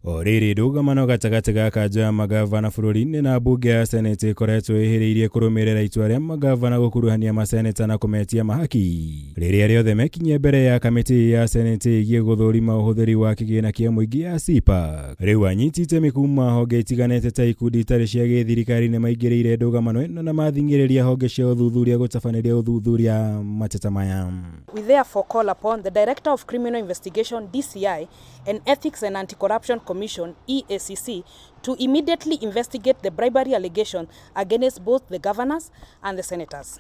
O rĩrĩ ndũgamano gatagatĩ ga kanjũ ya magavana bũrũri-inĩ na mbunge ya senate ĩkoretwo ĩhĩrĩirie kũrũmĩrĩra itua rĩa magavana gũkuruhania maseneta na kũmetia mahaki rĩrĩa rĩothe mekinyia mbere ya kamĩtĩ ya senate ĩgiĩ gũthũrima ũhũthĩri wa kĩgĩna kĩa mũingĩ ya CPAC. Rĩu anyiti itemi kuma honge itiganĩte ta ikundi itarĩ cia gĩthirikari nĩ maingĩrĩire ndũgamano ĩno na mathing'ĩrĩria honge cia ũthuthuria gũtabanĩria ũthuthuria mateta maya. We therefore call upon the Director of Criminal Investigation DCI and Ethics and Anti-Corruption Commission EACC to immediately investigate the bribery allegation against both the governors and the senators.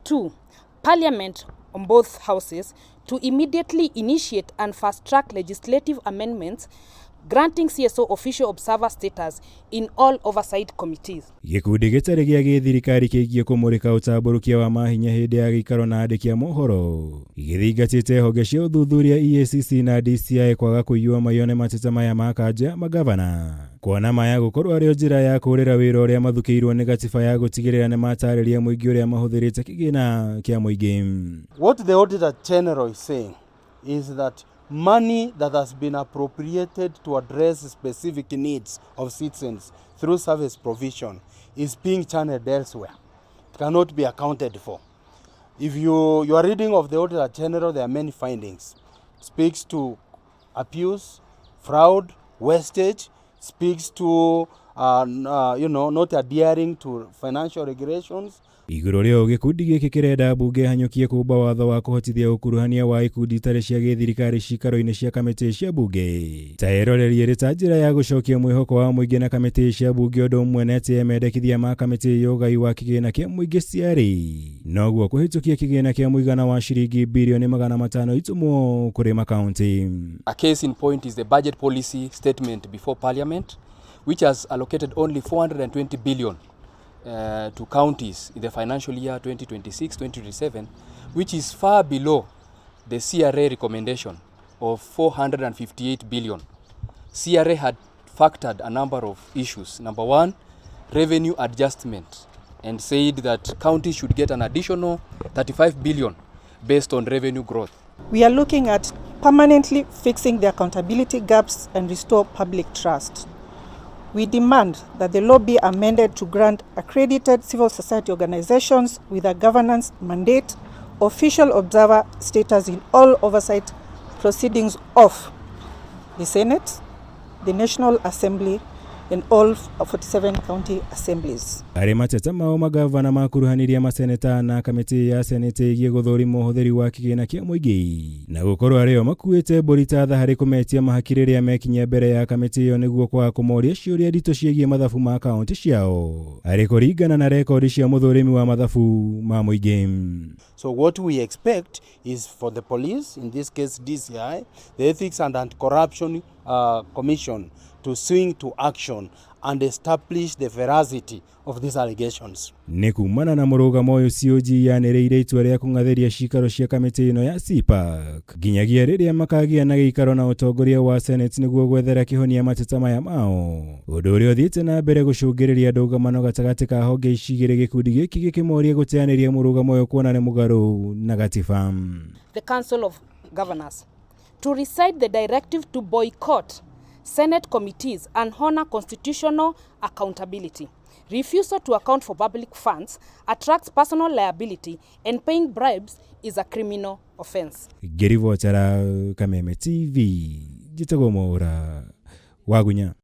2. Parliament on both houses to immediately initiate and fast-track legislative amendments granting CSO official observer status in all oversight committees. Gĩkundi gĩtarĩ gĩa gĩthirikari kĩgiĩ kũmũrĩka ũtambũrũkia wa mahinya hĩndĩ ya gĩikaro na andĩki a mohoro gĩthingatĩte honge cia ũthuthuria EACC na DCI kwaga kũiyũa maiyo nĩ mateta maya ma kanjũ ya magavana kuona maya gũkorwo arĩ o njĩra ya kũũrĩra wĩra ũrĩa mathukĩirwo nĩ gatiba ya gũtigĩrĩra nĩ matarĩria mũingĩ ũrĩa mahũthĩrĩte kĩgĩna kĩa mũingĩ. What the Auditor General is saying is that money that has been appropriated to address specific needs of citizens through service provision is being channeled elsewhere. It cannot be accounted for. If you are reading of the Auditor General, there are many findings. It speaks to abuse, fraud, wastage, speaks to not adhering to financial regulations. Igũrũ rĩa gĩkundi gĩkĩ kĩrenda mbunge hanyũkie kũmba watho wa kũhotithia ũkuruhania wa ikundi itarĩ cia gĩthirikari cikaro-inĩ cia kamĩtĩ cia mbunge ta ĩrorerie ĩrĩ ta njĩra ya gũcokia mwĩhoko wa mũingĩ na kamĩtĩ cia mbunge ũndũ ũmwe na ĩtĩe mendekithia ma kamĩtĩ ya ũgai wa kĩgĩna kĩa mũingĩ ciarĩ noguo kũhĩtũkia kĩgĩna kĩa mũigana wa ciringi birioni 500 itũmwo kũrĩ makaunti. A case in point is the budget policy statement before Parliament, which has allocated only 420 billion to counties in the financial year 2026-2027, which is far below the CRA recommendation of 458 billion. CRA had factored a number of issues. Number one, revenue adjustment, and said that counties should get an additional 35 billion based on revenue growth. We are looking at permanently fixing the accountability gaps and restore public trust. We demand that the law be amended to grant accredited civil society organizations with a governance mandate, official observer status in all oversight proceedings of the Senate, the National Assembly, and all 47 county assemblies. Arĩ mateta mao magavana makuruhanirie maseneta na kamĩtĩ ya senete ĩgiĩ gũthũrima ũhũthĩri wa kĩgĩna kĩa mũingĩ na gũkorwo arĩo makuĩte mbũri ta tha harĩ kũmetia mahaki rĩrĩa mekinyia mbere ya kamĩtĩ ĩyo nĩguo kwaga kũmoria ciũria nditũ ciĩgiĩ mathabu ma kaunti ciao arĩ kũringana na rekondi cia mũthũrimi wa mathabu ma mũingĩ. So what we expect is for the police, in this case DCI, the Ethics and Anti-Corruption Commission, to swing to action and establish the veracity of these allegations. Nĩ kumana na mũrũgamo ũyũ COG yanĩrĩire itua rĩa kũng'athĩria cikaro cia kamĩtĩ ĩno ya CPAC nginyagia rĩrĩa makagĩa na gĩikaro na ũtongoria wa Senate nĩguo gwethera kĩhonia mateta maya mao, ũndũ ũrĩa ũthiĩte na mbere gũcũngĩrĩria ndũgamano gatagatĩ ka honge ici igĩrĩ, gĩkundi gĩkĩ gĩkĩmoria gũteanĩria mũrũgamo ũyũ kuona nĩ mũgarũ na gatiba. The Council of Governors to recite the directive to boycott Senate committees and honor constitutional accountability. Refusal to account for public funds attracts personal liability, and paying bribes is a criminal offense. Ngĩribotera Kameme TV, njĩtagwo Mwaũra Wagunya.